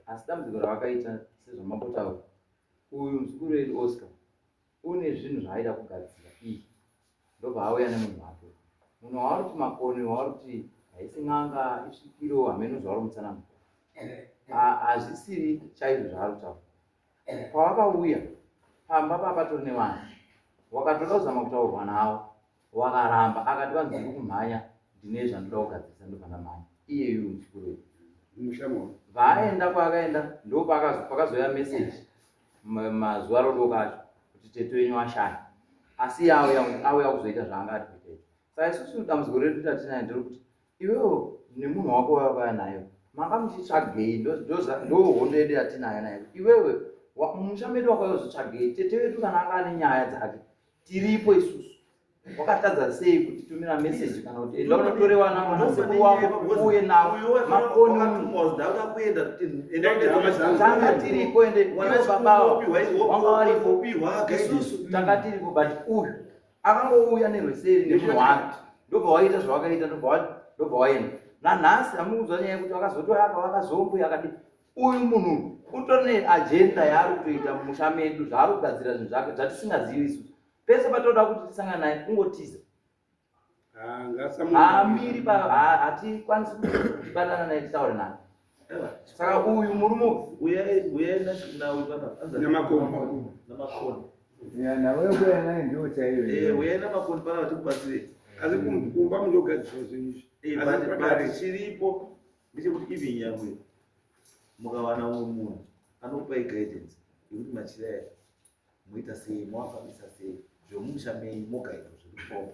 asi dambudziko ravakaita sezvamambotaura, uyu muzukuru wedu Oscar une zvinhu zvaaida kugadzira iyi, ndobva auya nemunhu wake. Munhu wavari kuti Makoni, wavari kuti haisi n'anga, isvikiro, hameno zvavari mutsanangura, hazvisiri chaizvo zvaari kutaura. Pawakauya pamba papatori nevanhu, wakatoda kuzama kutaurwa navo, wakaramba, akati vanzi ndiri kumhanya, ndine zvandinoda kugadzirisa, ndobva ndamhanya. Iyeyu muzukuru wedu vaaenda kwaakaenda, ndo pakazouya meseji mazuva rodoka acho kuti tete wenyu ashaya, asi iye auya kuzoita zvaanga ari kuita izvi. Saka isusu dambudziko redu tatinayo nderekuti iwewo nemunhu wako wawakauya nayo manga muchitsvagei? Ndo hondo yedu yatinayo nayo. Iwewe mumusha medu wakauya kuzotsvagei? Tete wedu kana anga ane nyaya dzake, tiripo isusu. Wakatadza sei kutitumira meseji kana kuti enda unotorewa navanasekuru wako uuye navo? Makoni tanga tiriko, ende ivo baba wanga varipo, isusu tanga tiriko, but uyu akangouya nerweseri nemunhu wake, ndobva waita zvawakaita, ndobva waenda. Nanhasi hamukuzwa nyaya yekuti vakazoti aka vakazombwe akati uyu munhu utori neagenda yaari kutoita mumusha medu, zvaari kugadzira zvinhu zvake zvatisingazivi isusu. Pese patoda kuti tisangane naye kungotiza, haamiri, hatikwanisi kubatana naye titaure naye. Saka uyu murume Namakoni. Nawe naye ndiwo chaiyo. Uyai naMakoni pana vatikubatsirei. Asi kumba munogadzirwa zvinhu izvi. But chiripo ndechekuti even nyangwe mukawana umwe munhu anokupai guidance yekuti machira aya moita sei, mowafambisa sei, zvemumusha menyu mogaidwa zvekutomba,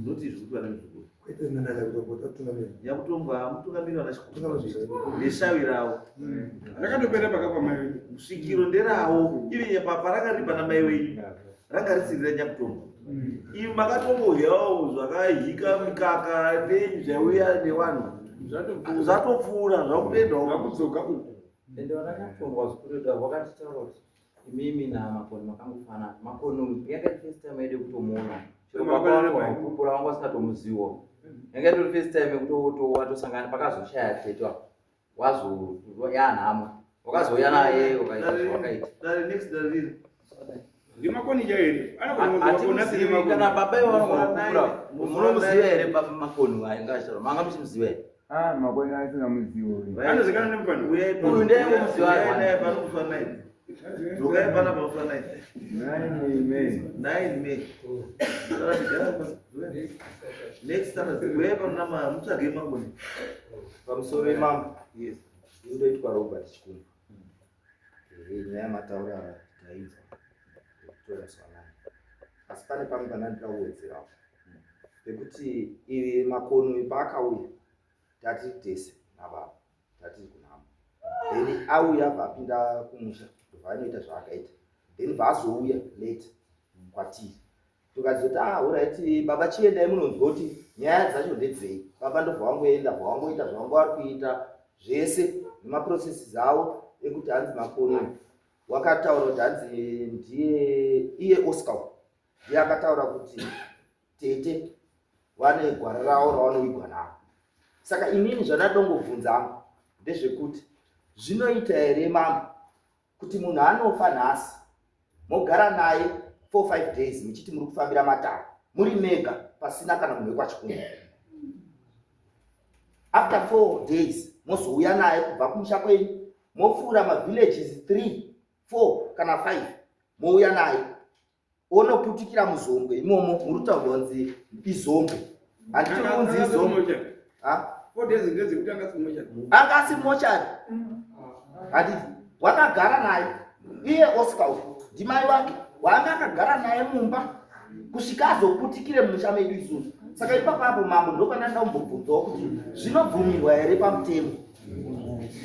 not zvekuti vane muzukuru. Kwete nana Nyakutombo. Nyakutombo hamutungamiri vana chikuru, neshavi ravo. Rakatopera pakafa mai wenyu. Svikiro nderawo, even parakaripa namai wenyu ranga risiri raNyakutombo. Imi makatomboryawo zvakahika mikaka nenyu zvaiuya nevanhu, zvatopfuura, zvakutoendawo. Zvakudzoka uku. Ende vananyakutongo vazukuru vedu avo vakatitaura kuti imimi naMakoni makangofanana. Makoni yanga iri first time yedu yekutomuona, chero baba vangu vakupupura vanga vasingatomuziwo. Yanga itori first time yekuti watosangana pakazoshaya tete apo, wazo yanhamo, wakazouya naye ukaita zvawakaita. Dare next, dare riri. NdiMakoni chairi. Hatimuzivi kana baba ivo vanogona kupupura. Munomuziva here baba Makoni wainga achitaura? Manga muchimuziva here? Ah, Makoni asingamuzivi. Anozikanwa nemufano. Uyu ndiye muziva. Uyai naye pano musi wa 9. Dzokai pana pamusi wa 9. 9 May. 9 May. Next Saturday. Uyai pano nama mutsvagei Makoni. Pamusoro imambo. Yes. Indoitwa Robert Chikumbu. Nyaya yamataura tainzwa yekutora musi wa9, asi pane pamwe pandandida kuwedzerawo pekuti iri Makoni paakauya tatiri tese nababa, tatiri kunhamo. Then auya, bva apinda kumusha, ndobva anoita zvaakaita, then bva azouya late kwatiri, tukazoti, "Ah, alright baba, chiendai munonzwa kuti nyaya dzacho ndedzei." Baba ndobva vangoenda, bva vangoita zvavanga vari kuita zvese nemaprocesses avo ekuti hanzi Makoni wakataura kuti hanzi ndiye iye Oscar ndiye akataura kuti tete vane gwara ravo ravanoigwa navo. Saka inini zvandadongobvunzangu ndezvekuti zvinoita here mambo kuti munhu anofa nhasi, mogara naye 4 5 days muchiti muri kufambira matare muri mega, pasina kana munhu wekwaChikumbu? After 4 days mozouya naye kubva kumusha kwenyu, mopfuura mavillages 3, 4 kana 5, mouya naye onoputikira muZombwe imomo. Muri kutaurwa kunzi iZombwe, handiti kunzi iZombwe? Ha? Anga asi mochari, handiti? Wakagara naye iye Oscar uyu ndimai wake waanga akagara naye mumba kusvika azoputikire mumusha medu isusu. Saka ipapapo mambo ndopananda kumbobvunzawo kuti zvinobvumirwa here pamutemo,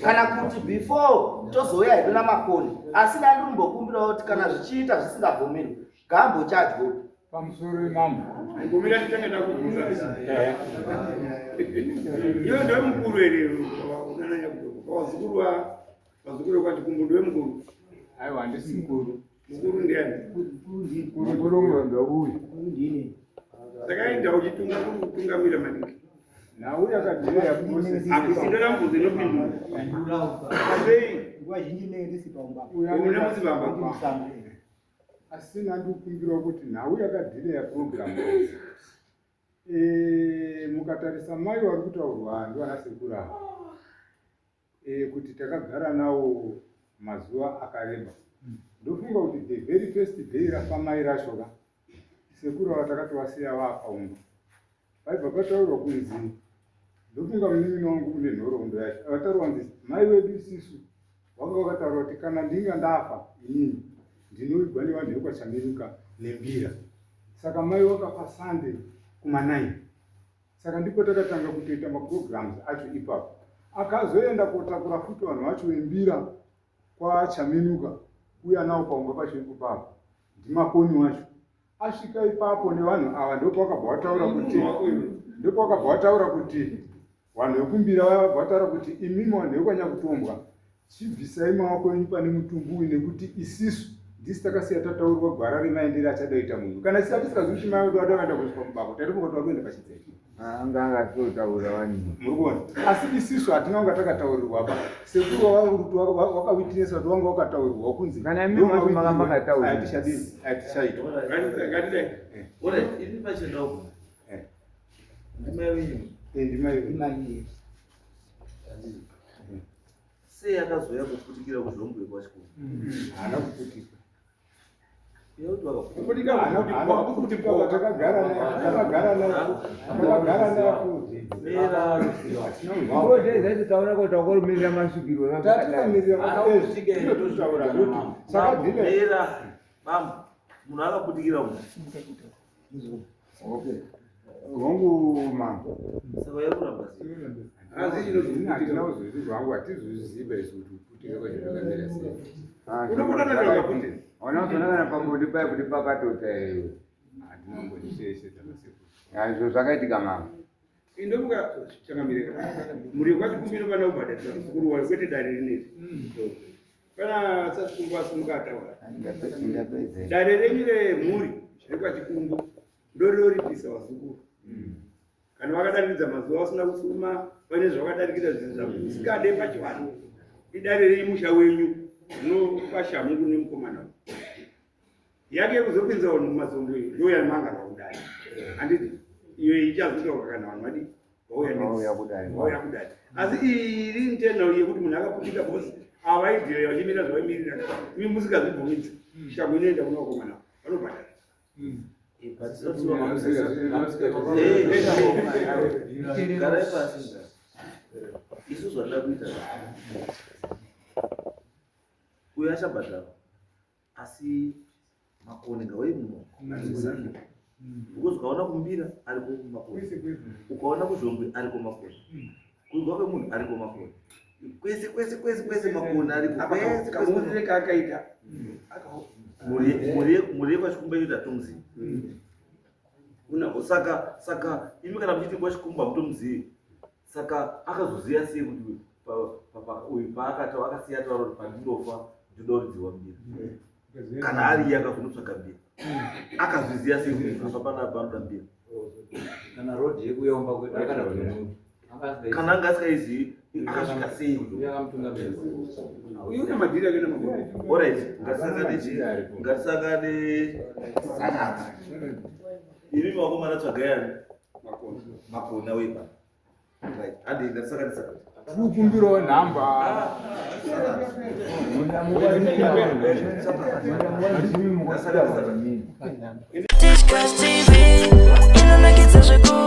kana kuti before tozouya hedu naMakoni, asi ndandiri kuti kana zvichiita zvisingabvumirwi gambochadyo. Pamusoro imambo. Ngomira titange takubvunza. Iwe ndiwe mukuru here unananya kutoka vazukuru, vazukuru vekwaChikumbu? Ndiwe mukuru? Aiwa, handisi mukuru. Mukuru ndiani? Mukuru ndouyu. Saka uchitunga kuri kutungamira maningi. Nhau yakadhireya process. Akusindoda mubvunzo inopindura. Sei? Nguva zhinji ndinenge ndisi paumba. Une musibamba. Musambo. Asina, ndikukumbirawo kuti nhau yakadhireya program E, mukatarisa mai vari kutaurwa ndivana sekuru ava e, kuti takagara nawo mazuva akareba. Ndofunga kuti the very first day rafa mai racho ka sekuru ava takatovasiya vaapaumba paibva pataurwa kunzi ndofunga munin'ina wangu une nhoroondo yacho akataurwa kunzi mai vedu isisu wanga wakataura kuti kana ndinga ndafa inini ndinoigwa nevanhu vekwaChaminuka nembira saka mai wakafa Sunday kuma9 saka ndipo takatanga kutoita maprograms acho ipapo akazoenda kotakura futi vanhu vacho vembira kwaChaminuka uya nawo paumba pacho ipopapo ndimakoni wacho asvika ipapo nevanhu ava ndopawakabva wataura kuti ndopawakabva wataura kuti vanhu vekumbira vaya vabva vataura kuti imimi vanhu vekwanyakutombwa chibvisai maoko enyu pane mutumbi uyu nekuti isisu ndisi takasiya tataurirwa gwara remaendere achada kuita munhu kana sisa tisikazivi kuti mai vedu vada kuenda kuiswa mubako taitofunga kuti vakuenda pachidzeko anga anga asotaura wani muri kuona asi isisu hatina kunga takataurirwa ba sekuru wakawitinesa kuti wanga wakataurirwa kunzi Kana imi macho manga makataurirwa. Hatichadii, hatichaitwa Ngatidai. Alright, ini pachendawo. Eh. Ndimai wenyu. Eh, ndimai Sei akazouya kuputikira kuzvombo kwachikuru? Haana kuputika. Kuputika hakusi kuti takagara naye, takagara naye, takagara naye futi. Taona kuti takumirira masvikiro. Takamirira masvikiro. Saka dzine Mera, bambo, munhu akaputikira munhu. Okay. Hongu mambo. Saka yakuramba sei? Asi chinozi Hatina kuzozvi zvangu hatizozviziva isu kuti kuputika kwacho zvakamira sei. Unobuda nakaputika. Ona kuzoona kana pabonde paya kuti pakatota iyo. Hatina kumbozvisheeshedza masekuru. Izvo zvakaitika mambo. Indomuka changamire. Muriwo kwachikumbiro pana kubhadharisa muzukuru wayo kwete dare rineri. Pana sasikumbu asimuka ataura. Ndapedza. Dare renyu remhuri rekwachikumbu ndoriroripisa vazukuru. Kana vakadarikidza mazuva vasina kusuma pane zvavakadarikidza zvinhu zvamusikade pachivanhu. Idare renyu musha wenyu rinopa shamu kune mukomana uyu. Yake yekuzopinza vanhu mumazombo iyi ndo yamangarwa kudai. Handiti iyo ichazotaurwa kana vanhu vadii vauya next. Vauya kudai. Vauya kudai. Asi iyi iri internal yekuti munhu akaputika because avaidhira vachimira zvavaimirira imi musingazvibvumidzi. Shamhu inoenda kuna vakomana vanobhadhara. Garai pasi nga. Isu zvandida kuita. Uyo achabhadhara. Asi makoni ngauye muno. Because ukaona kumbira ariko makoni. Ukaona kuzhombwe ariko makoni. Kuigwa kwemunhu ariko makoni. Kwese kwese kwese kwese makoni ariko. Apa Kwese kwese. kamuuzire kaakaita. Mhuri yekwachikumba yoita tomuzivi. Saka saka imi kana muchiti kwachikumba hamutomuzivi. Saka akazoziva sei kuti uyu paakati akasiya ataura kuti pandinofa ndinoda kuridziwa mbira. Kana ari iye akazonotsvaga mbira. Akazviziva sei kuti apa pana panoda mbira. Kana road yekuyaumba kwedu akada kuzomuka. Kana anga asingaizivi akasvika sei kuti Uya akamutungamira. Uyu une madhiri ake namakoni. Alright, ngatisangane chi ngatisangane imi vakomana tsvagai ani Makoni. makoni auye pano. Right, handi ngatisangane sakati. Tikukumbirawo nhamba. Ngatisangane sakati. Tichkach TV inonakidza zvekuru.